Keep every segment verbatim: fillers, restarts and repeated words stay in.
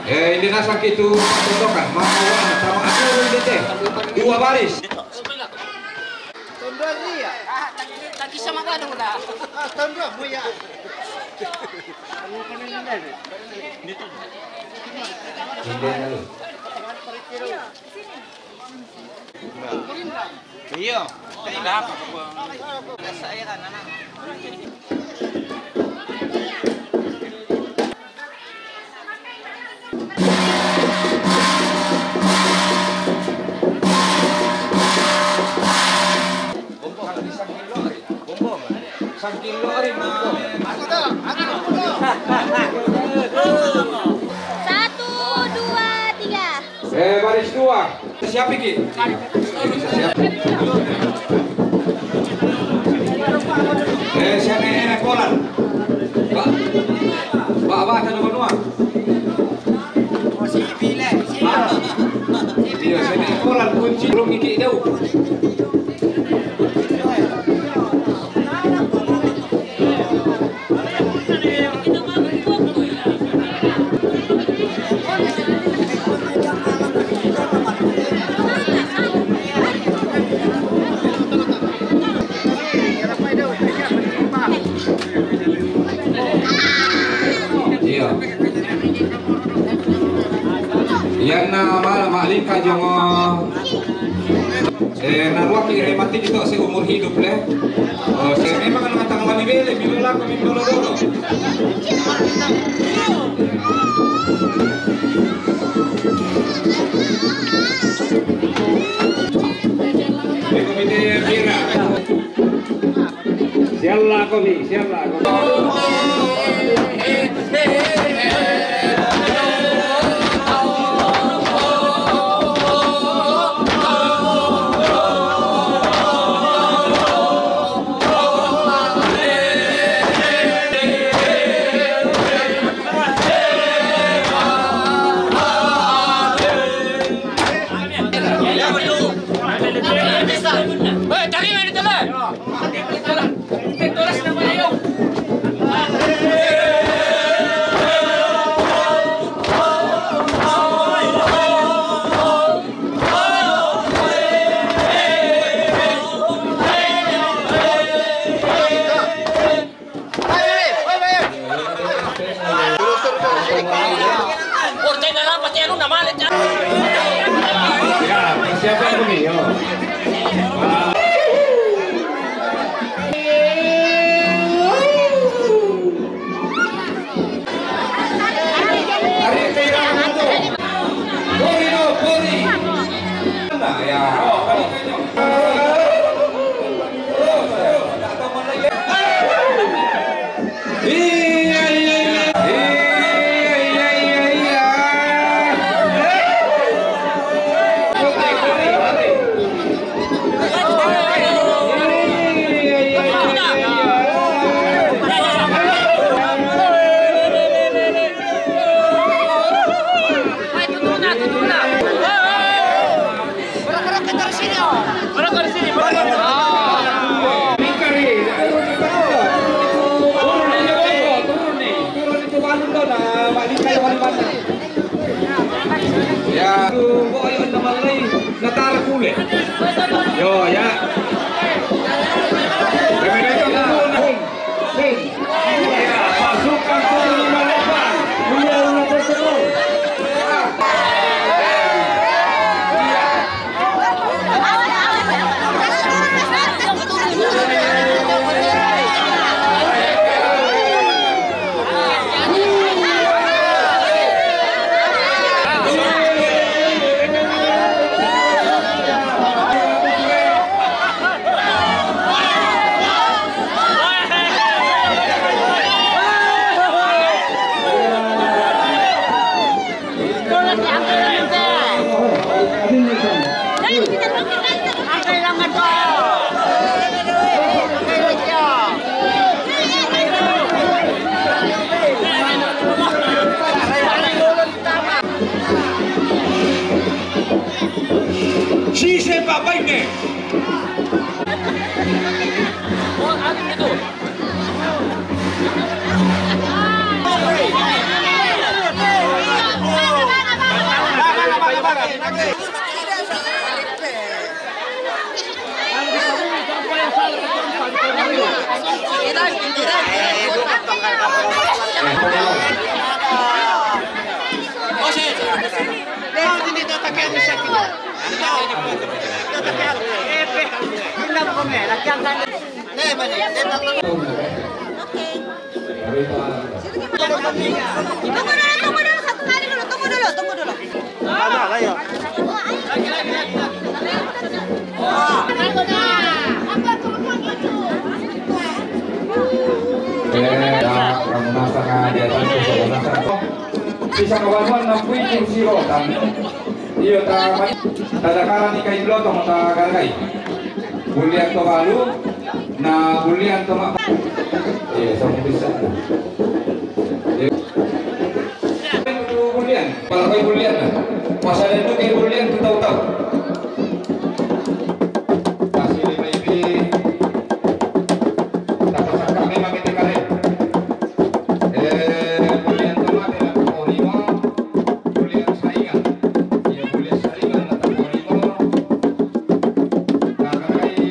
Eh, ini nasa kitu tondokan. Mau sama aku ini teh. Dua baris. Tahun dua ribu ya? Lagi sama gado lah. Ah, tahun dua ribu ya. Iya. Saya kan anak. Satu, dua, tiga. Eh, baris dua. Siapa iki? Eh, siapa ini? Polan. Pak. Pak, Pak, ada nomor dua. Iya, saya ini Polan, kunci belum iki jauh. Iya. Iya, na mala malika jongo. Eh, na ruaki re mati kita seumur hidup le. Oh, saya memang anak tang mani bele, milo lako, milo dolo. Eko mite bira. Sialla komi, sialla komi. Ya, persiapan dulu, yo. Ya, boyo na malay, natara kule. Yo, ya. Pasukan tujuh lima delapan. Dua, dua, satu. Sise papaine. Tunggu dulu, tunggu dulu, satu kali dulu, tunggu dulu, tunggu dulu. Eh, ya, kamu masak aja, tante, kamu masak. Bisa kawan-kawan, nampui kursi rotan. Iyo, ta, ta dakara ni kai bloto, ta garagai. Bulian to balu, na bulian to ma. Iyo, sama bisa. Iyo. Bulian, kalau kai bulian na. Pas ada itu kai bulian tu tahu-tahu. Kasih lima ibi. Tapasaka memang kita kare. Eh, bulian to mate na ko lima. Bulian saingan. Iyo, bulian saingan na ko lima. Kagai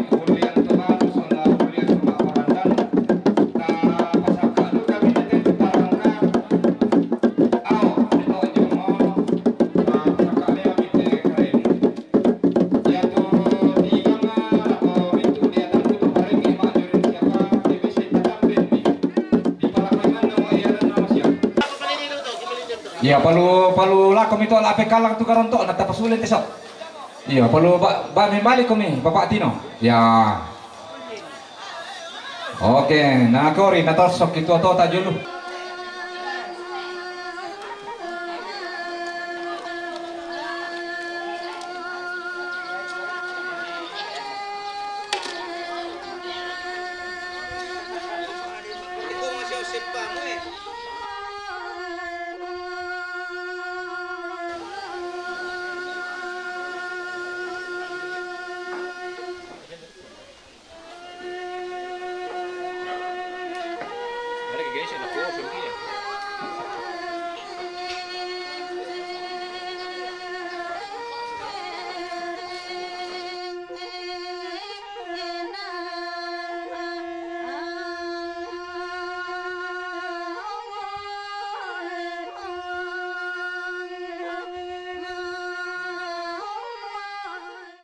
bulian to mate, sona bulian to mate parandan. Tapasaka tu kami nanti tarangka. Au, ito yung mga, ah, pasaka lima kita kare. Iya, palu, palu lako mi tu ala pe kalang tu karonto, na tapasuli ti so. Iya, palu ba, ba mi balik ko mi, Bapak Tino. Ya. Oke, na kori, na tosok itu to ta julu.